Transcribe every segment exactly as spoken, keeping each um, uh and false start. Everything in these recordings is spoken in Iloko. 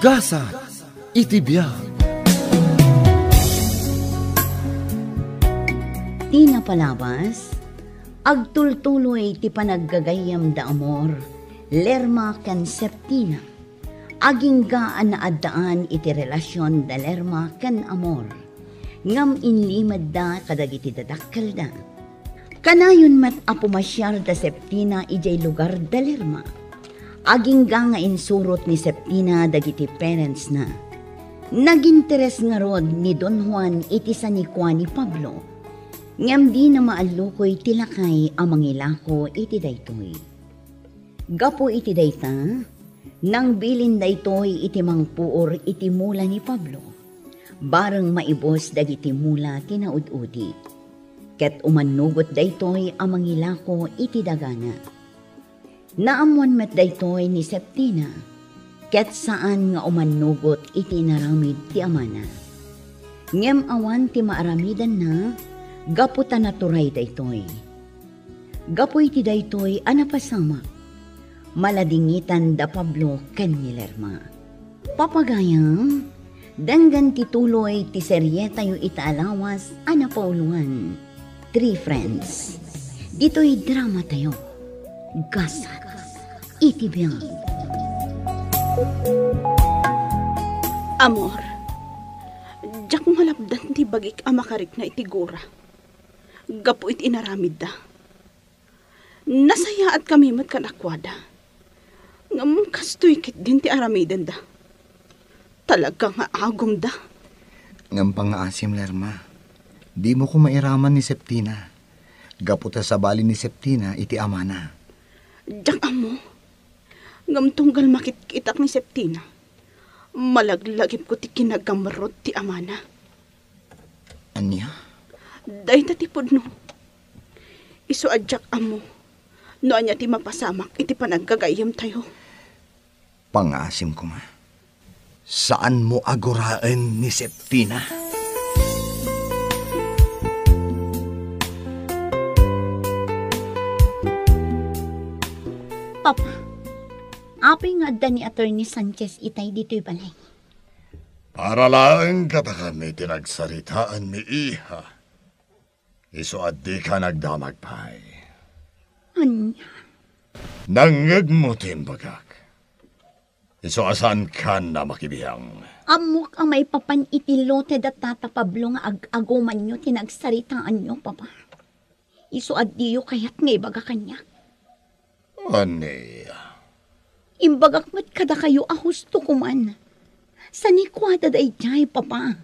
Gasat iti biag. Ti napalabas, agtultuloy ti panaggagayyem da Amor, Lerma ken Septina. Agingga a naaddaan iti relasion da Lerma ken Amor, ngem inlimedda kadagiti dadakkelda. Kanayon met a pumasiar da Septina idiay lugar da Lerma. Agingga nga insurot ni Septina dagiti parentsna. Naginteres ngarud ni Don Juan iti sanikua ni Pablo, ngem dina maallukoy ti lakay a mangilako iti daytoy. Gapu iti dayta, nangbilin daytoy iti mangpuor iti mula ni Pablo. Bareng maibus dagiti mula ti naud-udi. Ket umannugot daytoy a mangilako iti dagana. Naammuan met daytoy ni Septina, ket saan nga umannugot iti inaramid ti amana. Ngem awan ti maaramidanna gapu ta naturay daytoy. Gapu iti daytoy a napasamak, maladingitan da Pablo ken ni Lerma. Papagayam, denggen ti tuloy ti serietayo ita a lawas a napauluan, Three Friends. Ditoy dramatayo, Gasat iti Biag. Amor, diak malapdan ti bagik a makarikna iti gura gapu iti inaramidda. Nasayaatkami met kadakuada. Ngem kastoy ketdin ti aramidenda. Talaga nga agumda. Ngem pangngaasim, Lerma. Dimo koma iraman ni Septina. Gapu ta sabali ni Septina iti amana. Diak ammo. Ngem tunggal makitkitak ni Septina, malaglagipko ti kinagamrot ti amana. Ania? Dayta ti pudno. Isu a diak ammo no ania ti mapasamak iti panaggagayyemtayo. Pangngaasim koma. Saanmo a guraen ni Septina. Papa, apay nga adda ni Attorney Sanchez itay ditoy balay? Para laeng kadakami ti nagsaritaanmi, iha. Isu a dika nagdamag pay. Ania? Nangngegmo ti imbagak. Isu a saankan a makibiang. Ammok a maipapan iti lote da Tata Pablo nga ag-agumanyo ti nagsaritaanyo, Papa. Isu a diyo kayat nga ibaga kaniak. Ania? Imbagak met kadakayo a husto koman. Sanikuada daydiay, Papa.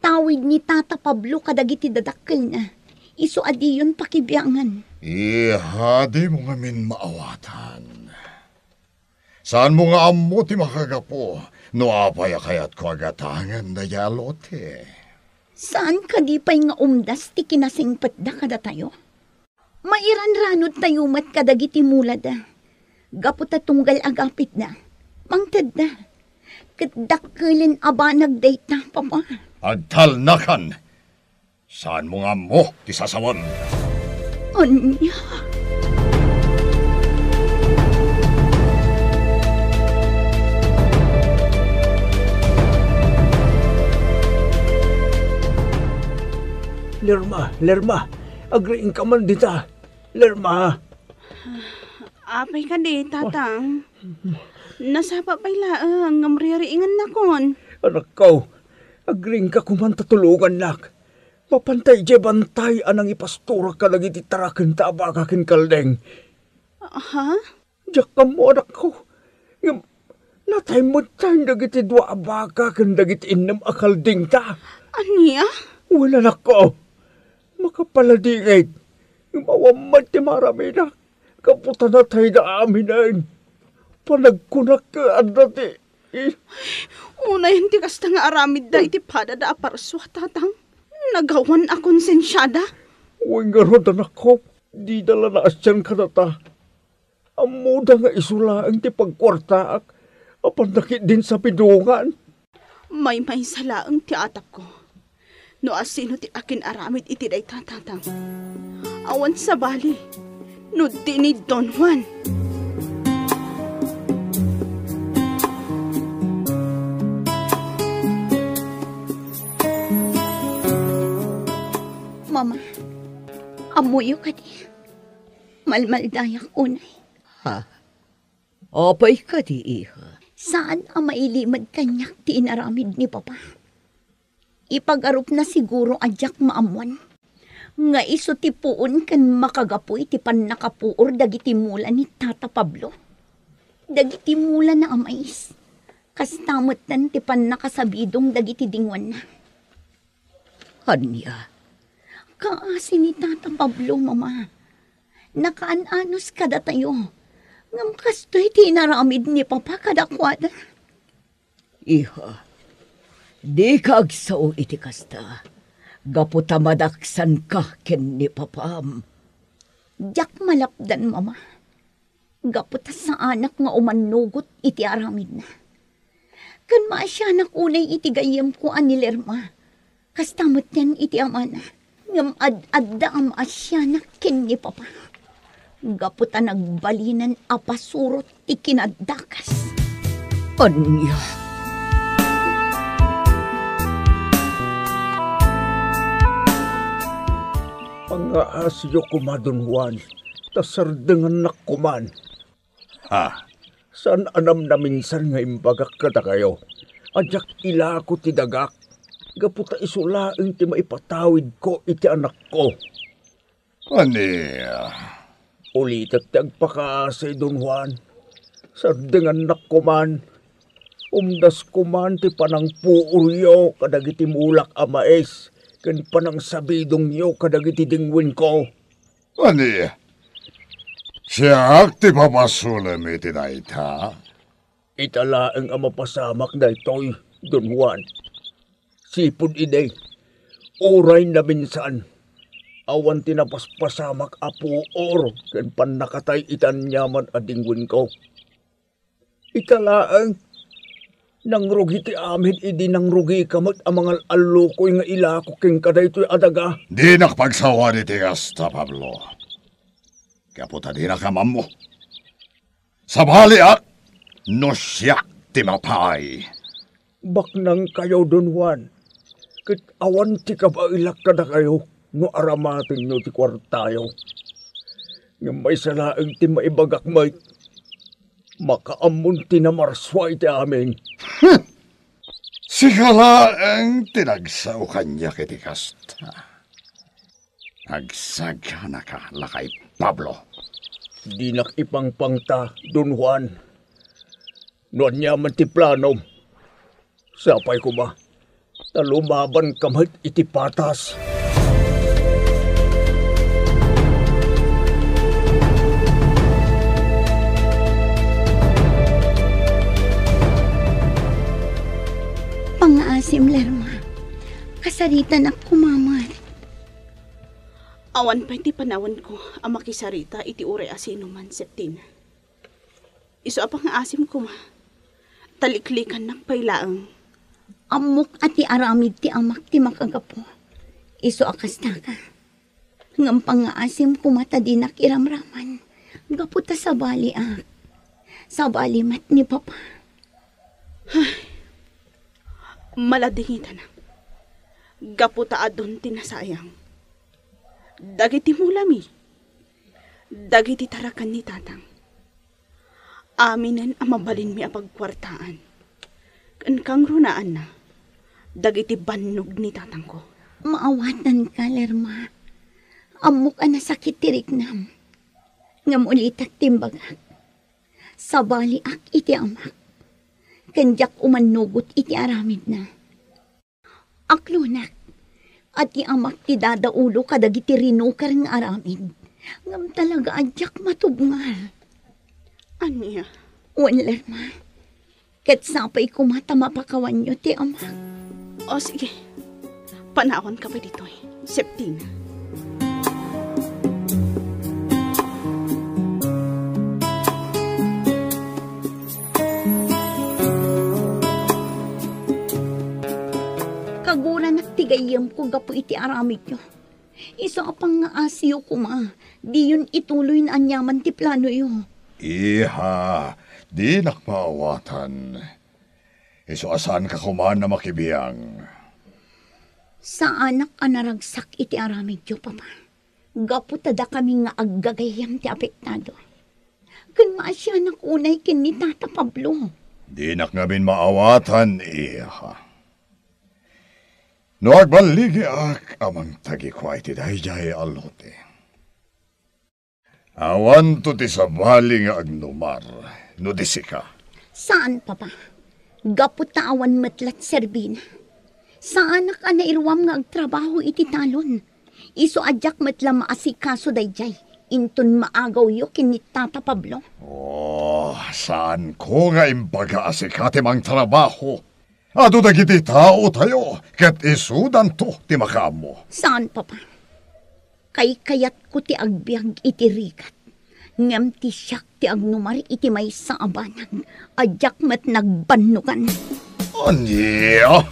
Tawid ni Tata Pablo kadagiti dadakkelna. Isu a diyon pakibiangan. Iha, dimo ngamin maawatan. Saanmo nga ammo ti makagapu no apay a kayatko a gatangen daydiay a lote? Saan kadi pay nga umdas ti kinasingpetda kadatayo? Mairanranodtayo met kadagiti mulada. Gapu ta tunggal agapitda, mangtedda. Ket dakkelen a banag dayta, Papa. Agtalnakan! Saanmo nga ammo ti sasawen? Ania? Lerma, Lerma, agriingka man dita. Lerma. Apay kadi, Tatang? Nasapa pay laeng ngem ririingannakon. Anakko, agriingka koman ta tulongannak. Mapanta idiay bantay a nangipastorak kadagiti tarakenta a baka ken kaldeng. Ha? Diak ammo, anakko. Ngem natay metten dagiti dua a baka ken dagiti innem a kaldengta. Ania? Wen, anakko. Makapaladingit. Ngem awan met ti maaramidak. Gapu ta natayda aminen. Panagkunak ket adda ti Unayen ti kasta nga aramidda iti padada a parsua, Tatang. Nagawan a konsensiada. Wen ngarud, anakko, dida la naasian kadata. Ammoda nga isu laeng ti pagkuartaak, apan dakit din sa pidungan. Maymaysa laeng ti atapko. No asino ti akin-aramid iti dayta, Tatang. Awan sabali, no di ni Don Juan. Ammoyo kadi? Malmaldayak unay. Ha? Apay kadi, iha? Saan a mailimed kaniak ti inaramid ni Papa. Ipagarupna siguro a diak maammuan nga isu ti puon ken makagapu iti pannakapuor dagiti mula ni Tata Pablo. Dagiti mulana a mais, kasta metten ti pannakasabidong dagiti dinguanna. Ania? Kaasi ni Tata Pablo, Mama. Nakaan-anos kadatayo. Ngem kastoy ti inaramid ni Papa kadakuada. Iha, dika agsao iti kasta, gapu ta madaksanka ken ni Papam. Diak malapdan, Mama. Gapu ta saanak nga umannugot iti aramidna. Ken maasianak unay iti gayyemko a ni Lerma, kasta metten iti amana. Ngem ad-adda a maasianak ken ni Papa. Gapu ta nagbalinan a pasurot ti kinaddakas. Ania? Pangaasiyo koma, Don Juan, ta sardengannak koman. Ha? Saan a namnaminsan nga imbagak kadakayo a diak ilako ti dagak, gapu ta isu laeng ti maipatawidko iti anakko. Ania? Ulitek ti agpakaasi, Don Juan. Sardengannak koman. Umdas koman ti panangpuoryo kadagiti mulak a mais ken panangsabidongyo kadagiti dingwenko. Ania? Siak ti papasulem iti dayta? Ita laeng a mapasamak daytoy, Don Juan. Sipud idi, uray naminsan, awan ti napaspasamak a puor ken pannakatay iti aniaman a dingwenko. Ita laeng, nangrugi ti amin idi nangrugika met a mangal-allukoy nga ilako kenka daytoy a daga. Dinak pagsawan iti kasta, Pablo. Gapu ta dinak ammo. Sabaliak no siak ti mapay. Baknangkayo, Don Juan, ket awan ti kabaelak kadakayo no aramatenyo ti kuartayo. Ngem maysa laeng ti maibagak met, makaammon ti namarsua iti amin. Sika laeng ti nagsao kaniak iti kasta. Agsaganaka, lakay Pablo. Dinak ipangpangta, Don Juan. No ania man ti planom, sapay koma ta lumabanka met iti patas. Pangaasim, Lerma. Kasaritanak koma met. Awan pay ti panawenko a makisarita iti uray a sinuman, Septina. Isu a pangaasim koma, taliklikannak pay laeng. Ammok a ti aramid ti amak ti makagapu. Isu a kastaka. Ngem pangaasim koma ta dinak iramraman. Gapu ta sabaliak. Sabali met ni Papa. Ay, maladingitanak. Gapu ta adun ti nasayang. Dagiti mulami. Dagiti tarakan ni Tatang. Aminen a mabalinmi a pagkuartaan ken kangrunaanna dagiti bannog ni tatangko. Maawatanka, Lerma. Ammok a nasakit ti riknam. Ngem ulitek ti imbagak. Sabaliak iti amak. Ken diak umannugot iti aramidna. Aklonek, a ti amak ti dadaulo kadagiti rinuker nga aramid. Ngem talaga a diak matubngar. Ania? Wen, Lerma. Ket sapay koma ta mapakawanyo ti amak. O, sige. Panawanka pay ditoy, Septina. Kaguranak ti gayyemko gapu iti aramidyo. Isu a pangaasiyo koma, diyon ituloy no aniaman ti planoyo. Iha, dinak maawatan. Isu a saanka koma a makibiang. Saanak a naragsak iti aramidyo, Papa. Gapu ta dakami nga aggagayyem ti apektado. Ken maasianak unay ken ni Tata Pablo. Dinak ngamin maawatan, iha. No agballigiak a mangtagikua iti daydiay a lote. Awanto ti sabali nga agnumar no di sika. Saan, Papa. Gapu ta awan met la ti serbina. Saanak a nairuam nga agtrabaho iti talon. Isu a diak met la maasikaso daydiay. Inton maagawyo ken ni Tata Pablo. Oh, saanko nga imbaga a sika ti mangtrabaho. Adu dagiti taotayo, ket isudanto ti makaammo. Saan, Papa. Kaykayatko ti agbiag iti rigat, ngem ti siak ti agnumar iti maysa a banag a diak met nagbannogan. Ania?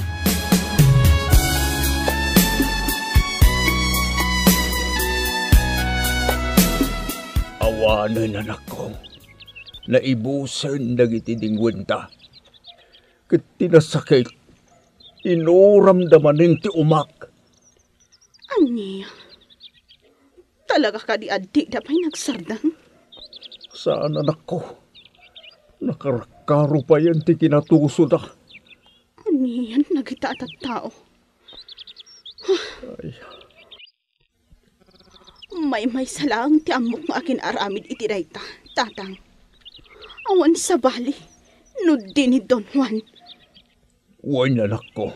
Awanen, anakko. Naibusen dagiti dingwenta. Ket ti nasakit, inuramda manen ti umak. Ania? Talaga kadi a dida pay nagsardeng? Saan, anakko. Nakarakkaro payen ti kinatusoda. Anian dagita a tattao? Ay. Maymaysa laeng ti ammok nga akin-aramid iti dayta, Tatang. Awan sabali no di ni Don Juan. Wen, anakko.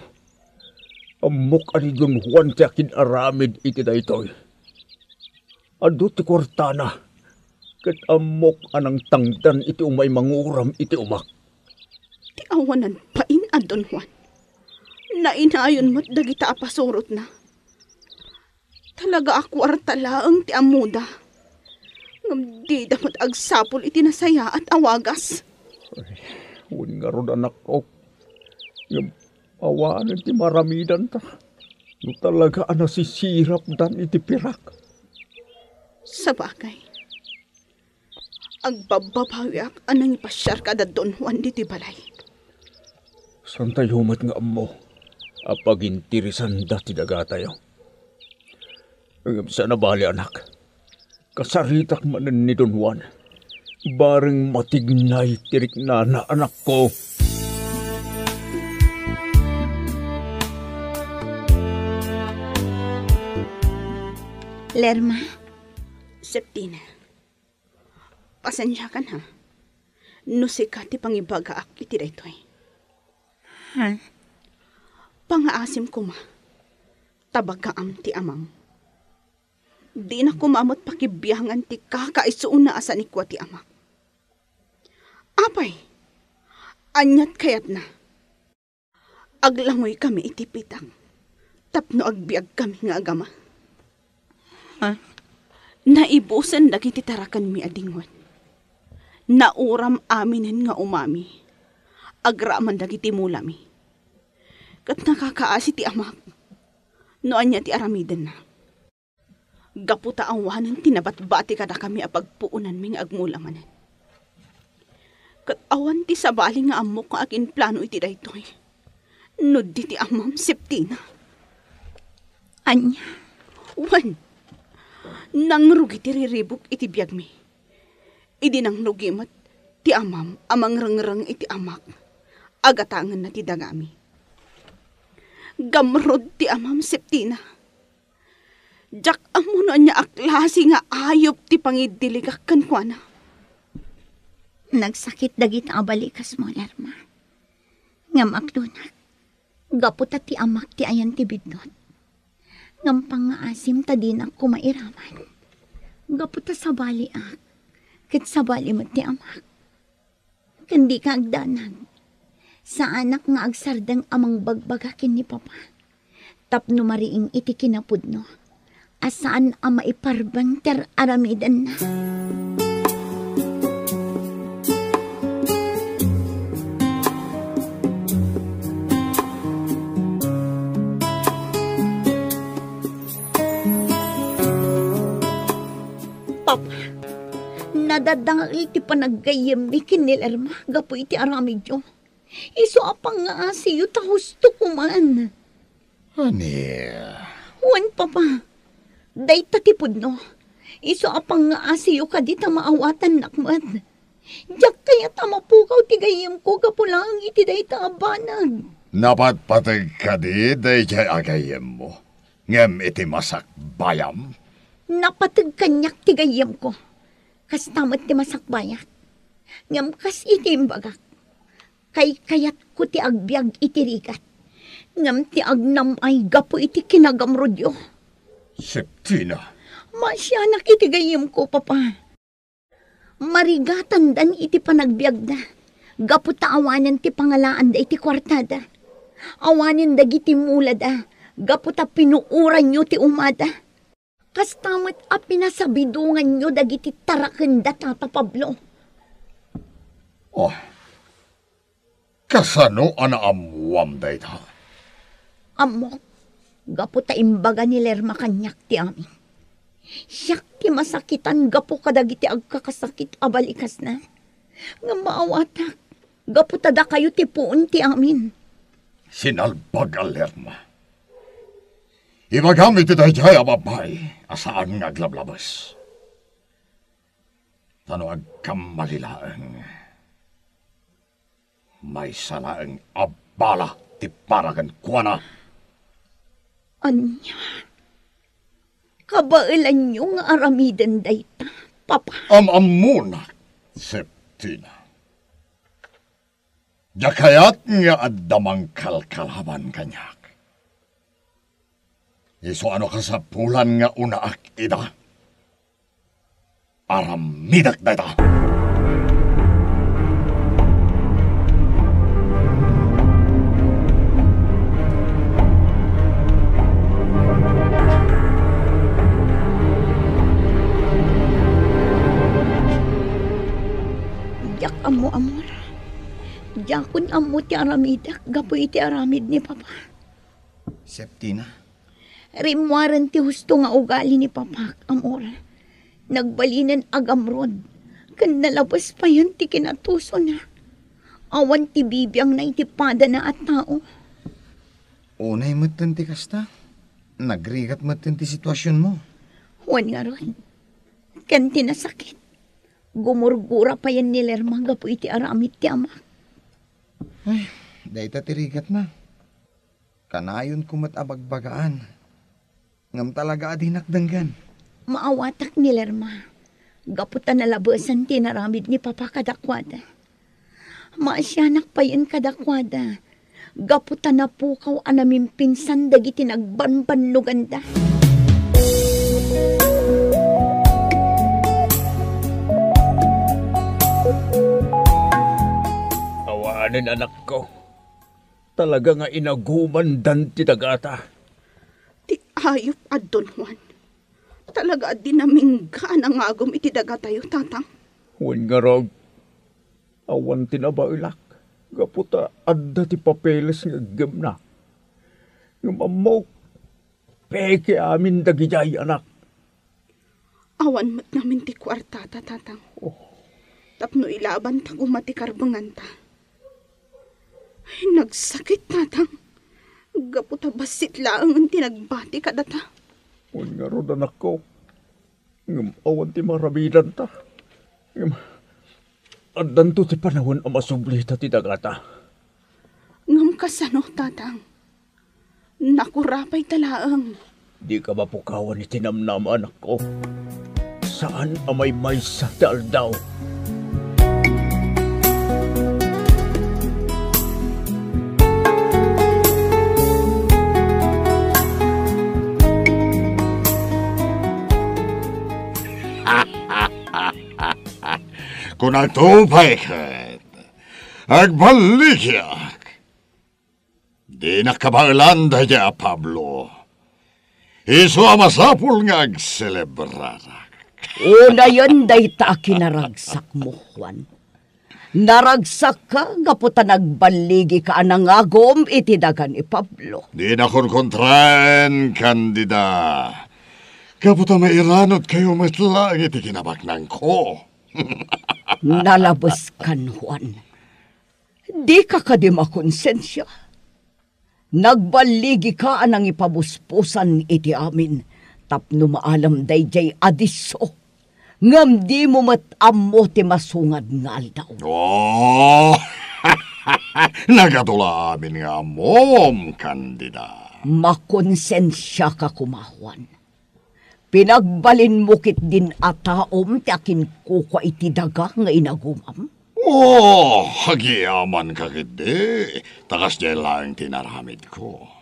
Ammok a ni Don Juan ti akin-aramid iti daytoy. Adu ti kuartana, ket ammok a nangtangdan iti umay manguram iti umak. Ti awanan pain a Don Juan. Nainayon met dagita a pasurotna. Talaga a kuarta laeng ti ammoda. Ngem dida met agsapul iti nasayaat a wagas. Ay, wen ngarud, anakko. Ngem awanen ti maaramidanta no talaga a nasisirapdan iti pirak. Sabagay. Agbabbabawiak a nangipasiar kada Don Juan ditoy balay. Saantayo met nga ammo a paginteresanda ti dagatayo. Ngem saan a bali, anak. Kasaritak manen ni Don Juan. Bareng matignay ti riknana, anakko. Lerma? Septina. Pasensiakan, ha? No sika ti pangibagaak iti daytoy. Ha? Pangaasim koma, ta bagaam ti amam. Dina koma met pakibiangan ti kakaisuna a sanikua ti amak. Apay, aniat kayatna? Aglangoykami iti pitak tapno agbiagkami nga agama. Ha? Naibusen dagiti tarakenmi a dingwen. Nauram aminen nga umami agraman dagiti mulami. Ket nakakaasi ti amak no ania ti aramidenna. Gapu ta awanen ti nabatbati kadakami a pagpuonanmi nga agmula manen. Ket awan ti sabali nga ammok nga aginplano iti daytoy no di ti amam, Septina. Ania? Wen, nangrugi ti riribuk iti biagmi. Idi nangrugi met ti amam a mangrengreng iti amak, agatangenna ti dagami. Gamrud ti amam, Septina. Diak ammo no ania a klase nga ayup ti pangiddiligak kenkuana. Nagsakit dagita a balikasmo, Lerma. Ngem aklonak, gapu ta ti amak ti ayan ti biddut. Ngem pangngaasim ta dinak koma iraman. Gapu ta sabaliak, ket sabali met ti amak. Ken dika agdanag. Saanak nga agsardeng a mangbagbaga ken ni Papa tapno mariing iti kinapudno a saan a maiparbeng ti ar-aramidenna. Papa, nadadael ti panaggayyemmi ken ni Lerma gapu iti aramidyo. Isu a pangngaasiyo ta husto koman. Ania? Wen, Papa. Dayta ti pudno. Isu a pangngaasiyo kadi ta maawatannak met. Diak kayat a mapukaw ti gayyemko gapu laeng iti dayta a banag. Napatpateg kadi daydiay a gayyemmo, ngem iti masakbayam? Napateg kaniak ti gayyemko. Kasta met ti masakbayat. Ngem kas iti imbagak, kaykayatko ti agbiag iti rigat, ngem ti agnam-ay gapu iti kinagamrodyo. Septina. Maasianak iti gayyemko, Papa. Marigatandan iti panagbiagda, gapu ta awanen ti pangalaanda iti kuartada. Awanen dagiti mulada, gapu ta pinuoranyo ti umada. Kasta met a pinasabidonganyo dagiti tarakenda, Tata Pablo. Oh, kasano a naammuam dayta? Ammok, gapu ta imbaga ni Lerma kaniak ti amin. Siak ti masakitan gapu kadagiti agkakasakit a balikasna. Ngem maawatak, gapu ta dakayo ti puon ti amin. Sinalbag a Lerma. Ibagam iti daydiay a babbai a saan nga aglablabes. Ta no agkammali laeng, maysa laeng a bala ti para kenkuana. Ania? Kabaelanyo nga aramiden dayta, Papa? Am-ammonak, Septina. Diak kayat nga adda mangkalkalaban kaniak. Isu a no kasapulan nga unaak ida, aramidek dayta. Diak ammo, Amor. Diakon ammo ti aramidek gapu iti aramid ni Papa. Septina. Rimmuaren ti husto nga ugali ni Papak, Amor. Nagbalinen agamrod, ken nalabes payen ti kinatusona. Awan ti bibiangna iti padana a tao. Unay metten ti kasta, nagrigat metten ti situasionmo. Wen ngarud, ken ti nasakit, gumurgura payen ni Lerma gapu iti aramid ti amak. Ay, dayta ti rigatna. Kanayonko met a bagbagaan, ngem talaga a dinak denggen. Maawatak ni Lerma, gapu ta nalabesan ti inaramid ni Papa kadakuada. Maasianak payen kadakuada, gapu ta napukaw a namimpinsan dagiti nagbanbannoganda. Awanen, anakko. Talaga nga inagumandan ti dagata. Ti ayup a Don Juan. Talaga a dinamingga a nangagum iti dagatayo, Tatang. Wen ngarud, awan ti nabaelak, gapu ta adda ti papeles nga iggemna. Ngem ammok, peke amin dagidiay, anak. Awan met ngamin ti kuartata, Tatang. Oh. Tapno ilabanta koma ti karbenganta. Ay, nagsakit, Tatang. Gapu ta bassit laengen ti nagbati kadata. Wen ngarud, anakko. Ngem awan ti maaramidanta. Ngem addanto ti panawen a masublita ti dagata. Ngem kasano, Tatang? Nakurapay ta laeng. Dika mapukawan iti namnama, anakko. Saan a maymaysa ti aldaw. Kunakto pay ket, agballigiak. Dinak kabaelan daydiay a Pablo. Isu a masapul nga agselebrarak. Unayen dayta a kinaragsakmo, Juan. Naragsakka gapu ta nagballigika a nangagum iti daga ni Pablo. Dinak konkontraen, Candida. Gapu ta mairanudkayo met laeng iti kinabaknangko. Nalabeskan, Juan. Dika kadi makonsensia? Nagballigika a nangipabusbusan iti amin, Tapno maalam daydiay a disso, ngem dimo met ammo ti masungad nga aldaw. Oh! Nagatola amin nga ammom, Candida. Makonsensiaka koma, Juan. Pinagbalinmo ketdin a taom ti akinkukua iti daga nga inagumam. Oh, agyamanak ketdi, ta kasdiay laeng ti inaramidko.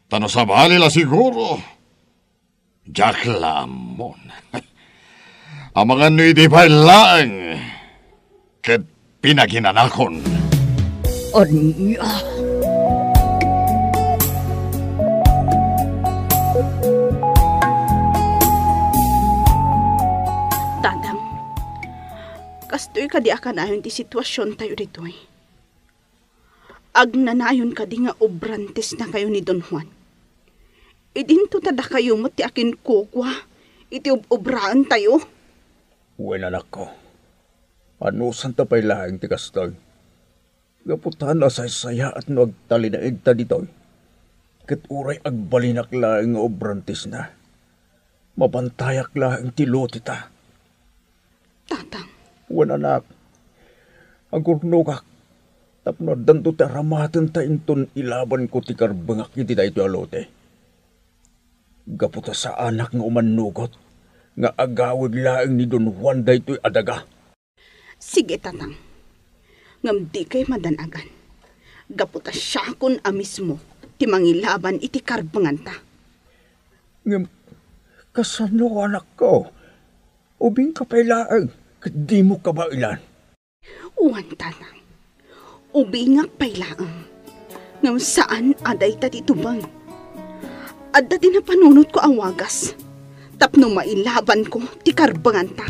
Ta no sabali la siguro, diak la ammon. Amangan no idi pay laeng ket pinaginanakon. Ania? Tatang, kastoy kadi a kanayon ti situasiontayo ditoy? Agnanayon kadi nga obrantes na kayo ni Don Juan? Idinto ta dakayo met ti akinkukua iti ob-obraentayo? Wen, anakko, anusanta pay laeng ti kastoy. Gapu ta nasaysayaat no agtalinaedta ditoy, ket uray agbalinak laeng nga obrantesna, mabantayak laeng ti loteta. Tatang. Wen, anak, agurnogak tapno addanto ti aramatenta inton ilabanko ti karbengak iti daytoy a lote. Gapu ta saanak nga umannugot nga agawid laeng ni Don Juan daytoy a daga. Sige, Tatang. Ngem dikay madan-agan. Gapu ta siakon a mismo ti mangilaban iti karbenganta. Ngem kasano, anakko? Ubingka pay laeng, ket dimo kabaelan. Wen, Tatang. Ubingak pay laeng. Ngem saan a dayta ti tubeng. Adda ti napanunotko a wagas tapno mailabanko ti karbenganta.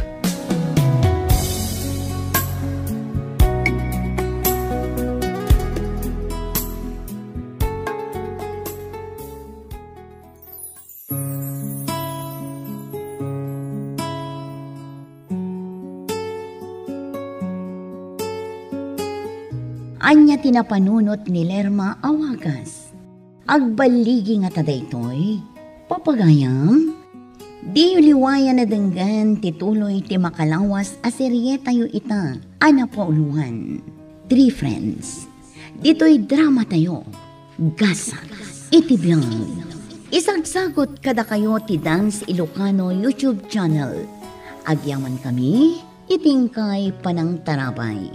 Ania ti napanunot ni Lerma a wagas? Agballigi ngata daytoy, papagayam? Diyo liwayan a denggen ti tuloy ti makalawas a serietayo ita a napauluan, Three Friends. Ditoy dramatayo, Gasat iti Biag. Isagsagut kadakayo ti Dance Ilocano YouTube channel. Agyamankami iti inkay panangtarabay.